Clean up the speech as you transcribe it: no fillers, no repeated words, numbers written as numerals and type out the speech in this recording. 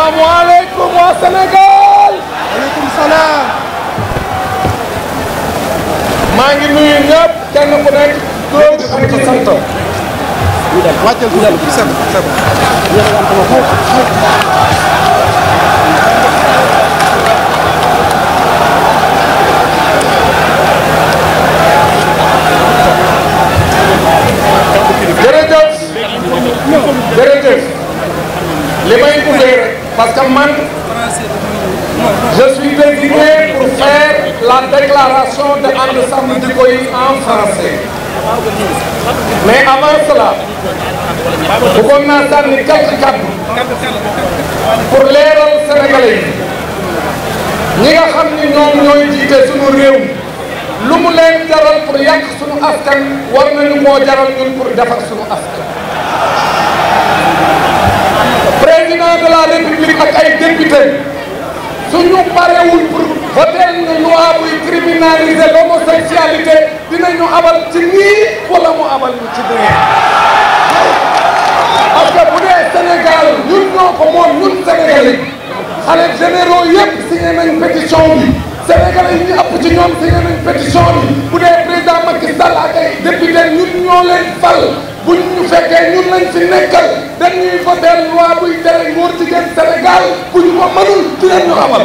Asalaamaaleykum waa Sénégal. Waaleykum salaam. maa ngi nuyu ñëpp kenn ku nekk turam ak ci santam. wàccal tuuti sën sën. jërëjëf li may ubbee rek parce que man je suis désigné pour faire la déclaration de ànd sàmm jikko yi en français mais avant cela bëggoon naa sànni quelques kàddu pour leeral sénégalais yi ñi nga xam ni ñoom ñooy jiite suñu réew lu mu leen jaral pour yàq suñu askan war nañu koo jaral ñun pour defar suñu askan. président de la république ak ay député suñu parewul pour voter une loi buy criminaliser l'homosexualité dinañu abal ci nii wala mu abal ñu ci dëgg parce que bu dee Sénégal ñun ñoo ko moom ñun Sénégalais xale généraux yëpp signé nañ pétition bi Sénégalais yi ñu ëpp ci ñoom signé nañ pétition bi bu dee président Macky Sall ak ay député ñun ñoo leen fal buñ ñu fekkee ñun lañ fi nekkal dañuy voter loi buy tere ngóor jigéen Sénégal bu ñu ko mënul dinañ ñu amal.